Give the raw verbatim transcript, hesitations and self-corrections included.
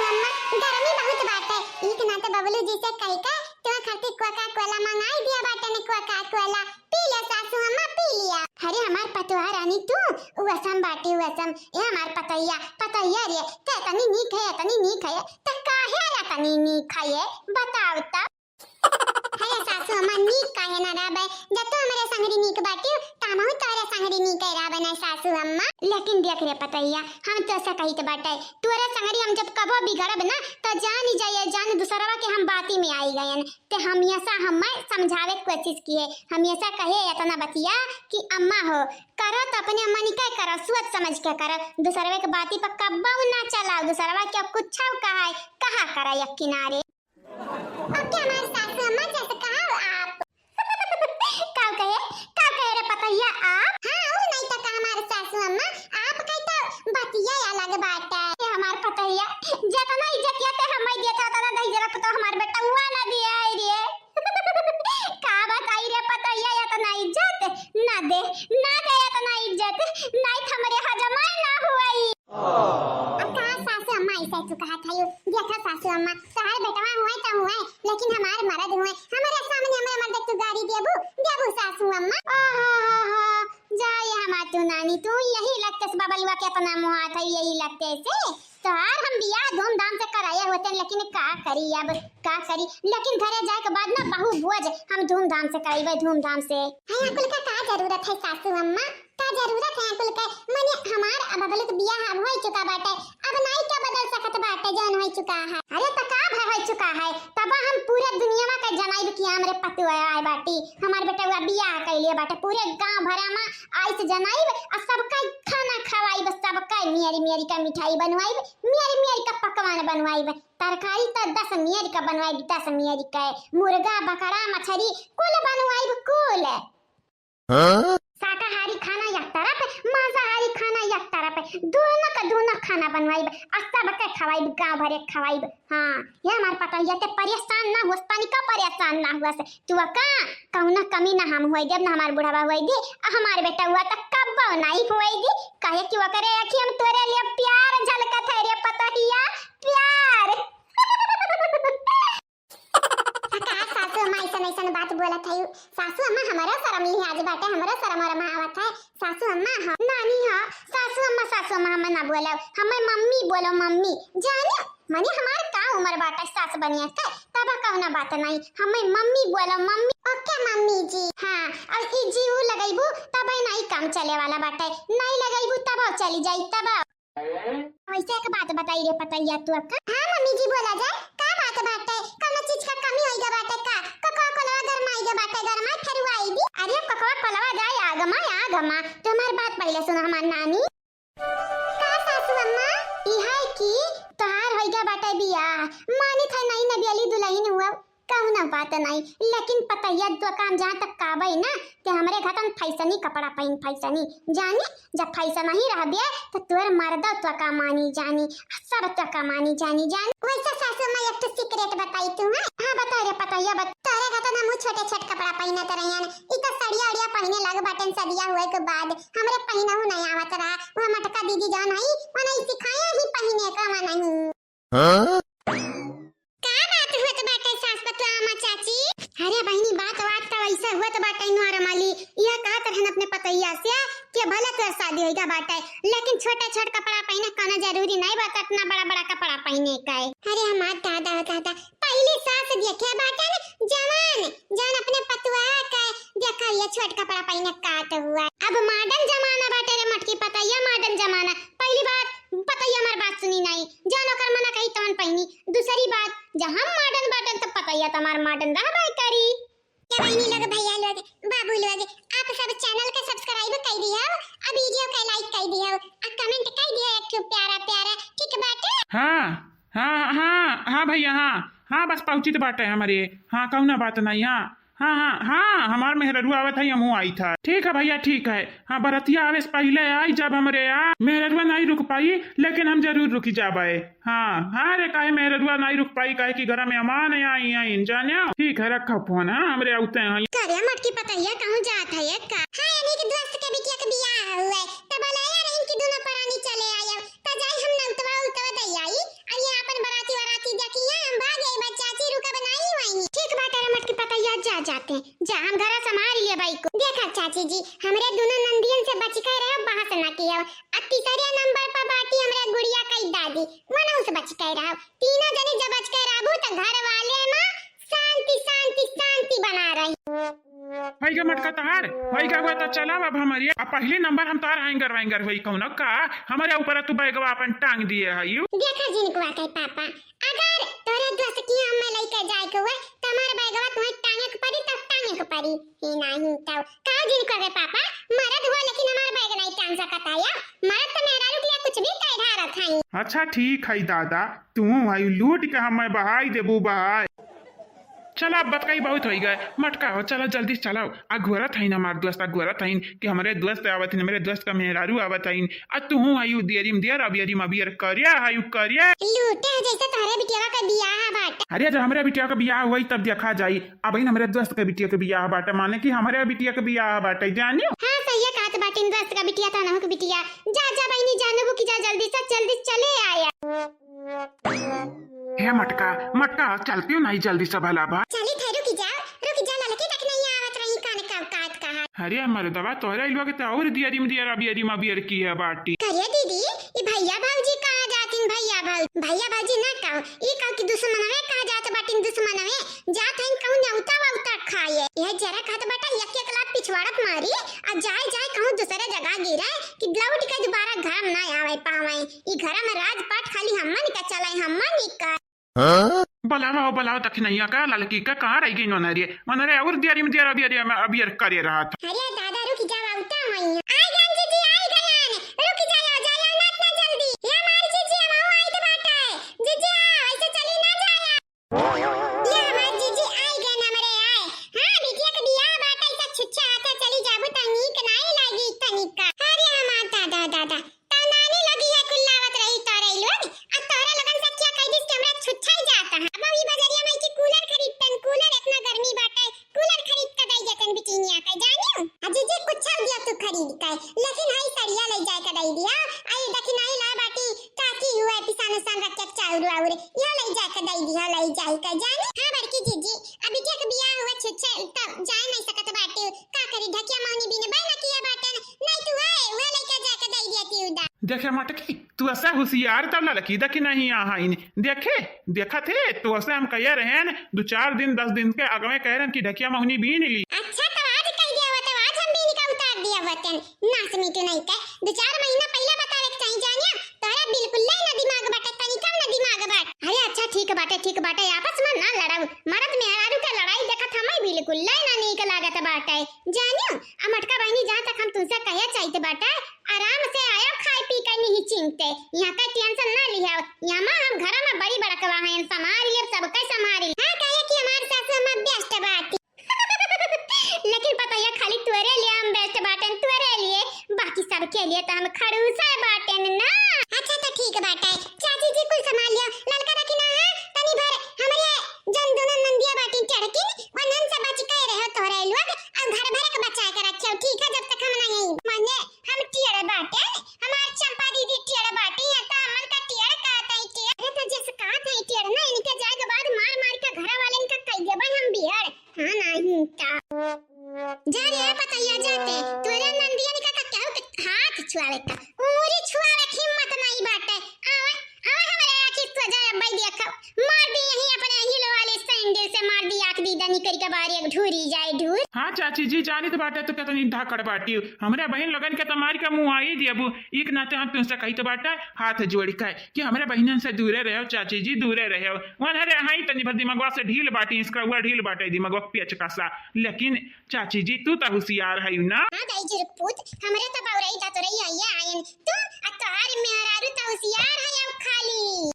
अम्मा, गर्मी बहुत बाटे। एक ना तो बबलू जी से कही के तुम्हारे खातिर Coca Cola मंगाई दिया बाटे ने, Coca Cola पी लिया सासू अम्मा, पी लिया। अरे हमार पतोहा रानी तू, उ असम बाटी उ असम। ए हमार पतैया, पतैया रे, ते इतनी नीक है, इतनी नीक है, त काहे इतनी नीक है ये? बताओ त। अरे सासू अम्मा, नीक काहे ना रहबे? जब तू हमरे संगरी नीक बाटियो, त हमहू तोरे संगरी नीक रहबे ना सासू अम्मा। लेकिन देख रे पतैया, हम तोसे कहित बाटे, तोरे संगरी हम जब कबो बिगड़ब ना, त जानी जाइए, जान दूसरवा के हम बाती में आई गयन। ते हमेशा हमें समझावे के कोशिश किए, हमेशा कहे इतना बतिया कि अम्मा हो, करो त अपने अम्मा निकाय करो, सोच समझ के करो, दूसरवे के बाती पर कब्बो ना चलाओ, दूसरवा के कुछ कहा है, कहा करा एक किनारे। ओके हमार सासू अम्मा, जैसे कहा हो आप। का कहे, का कहे रे पतैया आप? हाँ, और नहीं तो का हमार सासू अम्मा, आपका तो बतिया अलग बाटे। ये हमार पतैया, जितना इज्जतिया ते हमें देता था ना, दही जरा तो हमार बेटा हुआ ना दिया है रे। का बताई रे पतैया, इतना इज्जत ना दे, ना दे इतना इज्जत, नहीं तो हमरे हजमा ना हुई। अब का सासू अम्मा ऐसे तू कहा था यू? देखा सासू अम्मा, तोहार बेटवा हुए तो हुए, लेकिन हमार मर्द हुए, हमारे सामने हमारे मर्द तू गारी देबू, देबू सासू अम्मा? ओहो हो हो, जा ये हमार तू नानी, तू यही लगते से बबलुआ के अपना मुहा था, यही लगते से। तोहार हम बियाह धूमधाम से कराए होते, लेकिन का करी अब, का करी? लेकिन घरे जाए के बाद ना बहु बोझ हम धूमधाम से कराइबे, धूमधाम से। है अकुल का का जरूरत है सासू अम्मा? का जरूरत है अकुल के? मने हमार अब बबलू के बियाह अब होई चुका बाटे, अब नाई का बदल सकत बाटे जौन होई चुका है। अरे त का भय होई चुका है? तब हम पूरे दुनिया में के जनाइब कि हमरे पतोह आए बाटी, हमार बेटवा बियाह कइले बाटे, पूरे गांव भरा में आइस जनाइब, आ सबका खाना खवाइब, सबका मियारी मियारी का मिठाई बनवाइब, मियारी मियारी का पकवान बनवाइब, तरकारी त दस मियारी का बनवाइब, दस मियारी का, मुर्गा, बकरा, मछरी कुल बनवाइब, कुल। हाँ? शाकाहारी खाना एक तरफ, मांसाहारी खाना एक तरफ, दोनों का दोनों खाना बनवाइब, आ सबके खवाइब, गांव भरे खवाइब। हाँ, ये हमार पतोहिया ते परेशान ना हुअस, तनिका परेशान ना हुअस। तू का कौनो कमी ना हम होए देब, ना हमार बुढ़वा होए दी, आ हमार बेटवा त कब्बो नाई होए दी, काहे कि ओकरे आँखी हम तोरे लिए प्यार झलकत है रे पतोहिया, प्यार। का सासू अम्मा ऐसन ऐसन बात बोलत है? सासू अम्मा, हमरो शरम लिहाज बाटे, हमरो शरम वरम आवत है। सासू अम्मा हो, नानी हो, सासू अम्मा, सासू अम्मा हमें ना बोलो, हमें मम्मी बोलो, मम्मी। जाने, मने हमार का उम्र बाटे सास बनिया के, तब कौनो बात नहीं, हमें मम्मी बोलो, मम्मी। ओके मम्मी जी। हाँ, और ई जी ऊ लगैबू, तब नहीं काम चले वाला बाटे, नहीं लगैबू, तब चली जाई, तब। वैसे एक बात बताई रे पतैया तू अक्का। हाँ मम्मी जी बोला जाए, का बात बाटे? कौनो चीज का कमी होई गा बाटे का? कोका कोलवा गरमाई गा बाटे, गरमाई फेरुआई दी। अरे कोका कोलवा जाए आग मा, आग मा। तू हमार बात पहले सुनो हमार नानी। का सासू अम्मा? ई है कि तोहार होई गा बाटे बियाह। मानित है नई नबियली दुल्हन हुआ, कौनो बात नहीं, लेकिन पतैया दुकान जहाँ तक काबई ना, ते हमरे घटन फैसनी कपड़ा पहिन फैसनी, जानी, जब फैसन ही रहबे, तो तोर मर्दो तो का मानी जानी, सब तो का मानी जानी जानी। वैसे सासू माँ एक ठो secret बताई तू, हाँ? हाँ, बताओ रे पतैया, बत-, तोरे घटन हमहू छोटे छोट कपड़ा पहिनत रहियन, ई तो सड़िया उड़िया पहिने लग बाटेन सदिया हुए के बाद, हमरे पहिनहू नहीं आवत रहा, वह मटका दीदी जौन हई, वो नहीं सिखाए ही पहिने का, वो नहीं। हाँ? का बात होत बाटे सास पतोह अम्मा चाची? अरे बहिनी, बात बात तो ऐसे होत बाटे normally। यह कहत रहन अपने पतैया से कि भले तोर शादी होइगा बाटे, लेकिन छोटे छोट कपड़ा पहिने कोनो जरूरी नहीं बा, इतना बड़ा बड़ा कपड़ा पहिने का। अरे हमार दादा हो दादा, पहली सास देखे बाटे न जवान, जौन अपने पतोह के देखा ये छोट कपड़ा पहिने का तो हुआ। अब modern जमाना बाटे रे मटकी पतैया, modern जमाना। पहली बात, पतैया हमार बात सुनी नहीं, जौन ओकर मना कही तौन पहिनी। दूसरी बात, जब हम modern बाटन त पतैया त हमार modern रहबे करी। ए बहिनी लोग, भैया लोग, बाबू लोग, आप सब channel के subscribe कई दियो, आ video के like कई दियो, आ comment कई दियो एक ठो प्यारा प्यारा, ठीक बाटे? हाँ, हाँ, हाँ, हाँ भैया, हाँ, हाँ, बस पहुँचित बाटे हमरे, हाँ, कौनो बात नहीं, हाँ। हाँ, हाँ, हाँ, हमार मेहररुआ आवत है, हमहू आइत है। ठीक है भैया, ठीक है। हाँ, बरतिया आवे से पहिले आई जब हमरे आ, मेहररुआ नहीं रुक पाई, लेकिन हम जरूर रुक जाबे। हाँ, हाँ रे, काहे मेहररुआ नहीं रुक पाई, काहे कि घर में मेहमान आई, आई, जाने। ठीक है, रखा फोन, हाँ, हमरे आउते हैं। करे मटकी पतैया कहूँ जात है एक का? हाँ, यानी कि दोस्त के बिटिया के बियाह हुए, तब बोलाया रही कि दोनों परानी चले आयो, त जाई हम नौतवा उतवा दे आई, आ ये अपन ते जा हम घरा संभार लेबइ को। देखा चाची जी, हमरे दुनो नंदियन से बचिके रहो, बहस ना कियो। आ तीसरे नंबर पर बाटी हमरे गुड़िया कइ दादी, वनहु से बचिके रहो। तीनों जने जब बचिके रहबू त घर वाले में शांति, शांति, शांति बना रही। होइगा मटका तहार, होइगा हुआ त चलाव अब हमरे। आ पहली नंबर हम तहार हैंगर वैंगर होई कौनो का, हमरे ऊपर तू बैगवा अपन टांग दिए हयू। देखा जिनकुआ के पापा, अगर तोरे दोस्त की हम लइके जाए के हुए, त हमार बैगवा तुहें टांगे के पड़ी, तब टांगे के पड़ी। ही नाही तब। का जिनकुआ के पापा, मरद हुआ लेकिन हमार बैग नहीं टांग सकत है या? मरद त मेहरारू के लिए कुछ भी कह ढारत है। अच्छा ठीक है दादा, तू है लूट के हमें बहाई देबू बहाई। चला, अब बतकई बहुत होइ गए। मटका हो, चला जल्दी चलाओ। अगोरत हइन हमार दोस्त, अगोरत हइन कि हमरे दोस्त आवत हइन, हमरे दोस्त का मेहरारू आवत हइन। आ तुहू हयू दियरी में दियर, अबियरी में अबियर करिया हयू करिया। लूटे हो जैसे तोहरे बिटिया का बियाह बाटे। अरे, जब हमरे बिटिया का बियाह होई तब देखा जाई। अबहिन हमरे दोस्त के बिटिया के बियाह बाटे, माने कि हमरे बिटिया के बियाह बाटे, जानियो। हाँ, सही कहत बाटिन, दोस्त का बिटिया तो अनहु के बिटिया। जा, जा बहिनी, जानबू कि जा जल्दी से, जल्दी चले आया। हे मटका, मटका, चलती हूँ नहीं जल्दी से भला भा। चली थे, रुकी जा, रुकी जा, ललकी तक नहीं आवत रही, कान का औकात कहा। अरे मर्दवा, तोहरे इलवा के तो और दियरी में दियर, अबियरी में अबियर की है बाटी। करिया दीदी, ई भैया भौजी कहाँ जातिन, भैया भौ-, भैया भौजी ना कहो, ई कहो कि दुश्मनवे कहाँ जात बाटिन, दुश्मनवे जात हइन कहूँ नेवता वौता खाए। यह जरा कहत बाटा, एक एक लात पिछवाड़त मारी, आ जाए जाए कहूँ दूसरे जगह गिरे कि लौट के दोबारा घर में ना आवे पावे। ई घर में राजपाट खाली हमन के चले, हमन के। हाँ? बुलावा हो, बुलावा दखिनैया का, ललकी का, कहाँ रह गई नोनरिये? मनरे और दियरी में दियर, अबियर, अबियर करे रहत। अरे दादा रुक जावा, उता वहीं। आई गन जीजी, आई गन। रुक जाया, जाया ना इतना जल्दी। ये हमार जीजी, हम आई तो बाटा है। जीजी, हाँ, ऐसे चली ना जाया। ये हमार जीजी आई गन हमरे आए। हाँ, बिटिया के बियाह बाटा, ऐसा छुच्छा हाथे चली जाबू त नीक नाई लागी तनिका। अरे हमार दादा, दादा। त नानी लगी है कुल्लावत रही तोरे लोग, आ तोरे लोगन से क्या कह दिस कि हमरा छुच्छाई जाता है। अब ई बजरिया में कि कूलर खरीदतन, कूलर इतना गर्मी बाटे, कूलर खरीद के दई देतन बिटिनिया के, जानियो। आ जीजी कुछ दिया तू खरीद के, लेकिन हई सड़िया ले जाए के दई दिया, आ ई देखी नहीं ला बाटी, काकी हुआ पिसान उसान रख के चाउर वाउर, यह ले जाए के दई दिया, ले जाए के जानी। हाँ बड़की जीजी, अब बिटिया के बियाह हुआ छुच्छे, तब जाए नहीं सकत बाटी, का करी, ढकिया मौनी बिन बहना किया बाटन, नहीं तू है, वह लइका जाके दई दिया ती उदा। देखे मटकी, तू ऐसा होशियार तब ललकी दखिनैया हइन। देखे, देखत है, तू ऐसे हम कहे रहेन, दो चार दिन, दस दिन के अगवे कहे रहेन कि ढकिया मौनी बीन ली। अच्छा, तब आज कह दिया हुआ, तब आज हम बीन का उतार दिया हुआ तेन। नास मीठू नहीं के, दो चार महीना पहले बतावे के चाही जानिया, तोहरा बिल्कुल ले ना दिमाग बाटे, तनिका ना दिमाग बाटे। अरे अच्छा, ठीक बाटे, ठीक बाटे, आपस में ना लड़ाऊ। मरद मेहरारू के लड़ाई देखत हमें बिल्कुल ले ना नीक लागत बाटे। जानियो, आ मटका बहिनी, जहाँ तक हम तुमसे कहे चाहते बाटे, आराम से आयो, खाए पी के नहीं चिंते, यहाँ का टेंशन ना लिहाओ। यहाँ में हम घर में बड़ी बड़कवा हैं, संभाल ले, सबके संभाल ले। हाँ, कहे कि हमार सासू अम्मा बेस्ट बाटी। लेकिन पता है, खाली तोरे लिए हम बेस्ट बाटन, तोरे लिए, बाकी सबके लिए तो हम खड़ूसा बाटन ना। अच्छा तो ठीक बाटे, चाची जी कुल संभाल लियो, ललका रखी ना है, तनी भर हमरे जन दोनों नंदिया बाटी चढ़किन, वनन से बच के रहो तोरे लोग, और घर भर के बचा के रखियो, ठीक है, जब तक हम ना यहीं, माने हम टियर बाटे, हमार चंपा दीदी टियर बाटी है, तो हमन का टियर कहत है, टियर। अरे तो जैसे कहत है टियर ना, इनके जाए के बाद मार मार के घर वाले इनका कह देबे हम बियर। हाँ, नहीं तो। जा रे पतैया जाते, तोरे नंदियन का, का केहू के हाथ छुआवे का, उंगली छुआवे के हिम्मत नहीं बाटे। आवे, आवे हमरे आँखी सोझा अब्बई देखो, मार दी यहीं अपने हील वाले सैंडल से, मार दी आँख दीदा निकल के बाहर एक ढूरी जाए ढूर। हाँ चाची जी, जानित बाटे तो कितनी धाकड़ बाटी हो। हमरे बहिन लोगन के तो मार के मुँह आई दियबू। एक नाते हम तुमसे कही तो बाटे हाथ जोड़ के कि हमरे बहिनन से दूरे रहो चाची जी, दूरे रहो। वनहरे हाई तनी भर दिमागवा से ढील बाटी, इसका हुआ ढील बाटे दिमागवा पेचकसा। लेकिन चाची जी, तू तो होशियार है ना। हाँ दाई जुरुक पूत, हमरे तो बौरई दतुरई आइया आयन। तू आ तोहार मेहरारू तो होशियार है अब खाली।